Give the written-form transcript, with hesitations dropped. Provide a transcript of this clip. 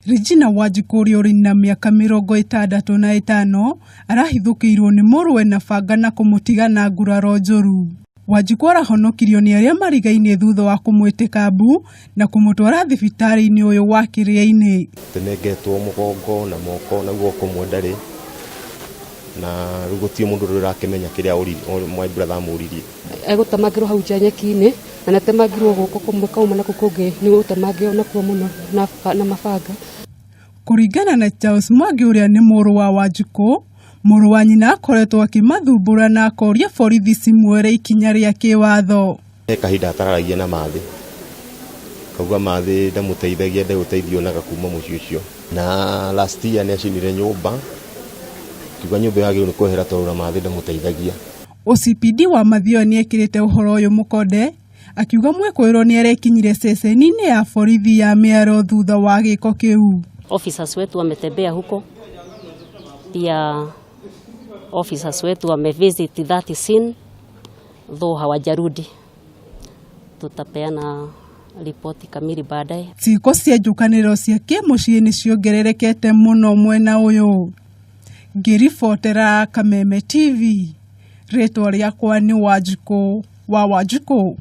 Regina Wanjikũ ũrĩa ũrĩ na mĩaka 65 arahithũkĩirwo nĩ mũrũwe na banga na kũmũtiga na nguraro njũru. Wanjikũ arahonokirio nĩ arĩa marigainie thutha wa kũmwĩtĩka mbu na kũmũtwara thibitarĩ-inĩ ũyũ wa Kĩrĩa-inĩ. Tenengetwo mũgongo na moko na guoko kũmwe ndarĩ na rĩu gũtirĩ mũndũ ũrakĩmenya kĩrĩa my brother amũririe. Egũtemangĩrwo hau nja nyeki-inĩ na nĩatemangirwo guoko kũmwe kauma na kũu kũngĩ nĩ gũtemangĩrwo nakuo mũno na mabanga. Kũringana na Charles Mwangi ũrĩa nĩ mũrũ wa Wanjikũ, mũrũ wa nyina akoretwo akĩmathumbũra na akoria borithi cimuoere ikinya rĩa kĩwatho. He kahinda atararagia na Mathĩ, kauga Mathĩ ndamũteithagia, nde ũteithio onaga kuma mũciĩ ũcio. Na last year nĩ acinire nyũmba, kiuga nyũmba ĩyo yagĩrĩirwo nĩ kwehera tondũ na Mathĩ ndamũteithagia. OCPD wa Mathioya nĩ ekĩrĩte ũhoro ũyũ mũkonde, akiuga mwĩkũĩrwo nĩ arekinyire ceceni-inĩ ya borithi ya Mĩaro thutha wa gĩko kĩu. Officers wetu wametembea huko, pia officers wetu wamevisit that scene, though hawajarudi. Tutapeana ripoti kamili baadaye. Ciĩko cia njũkanĩrĩro cia kĩmũciĩ nĩ ciongererekete mũno mwena ũyũ. Ngĩribotera Kameme TV, rĩtwa rĩakwa nĩ Wanjikũ wa Wanjikũ.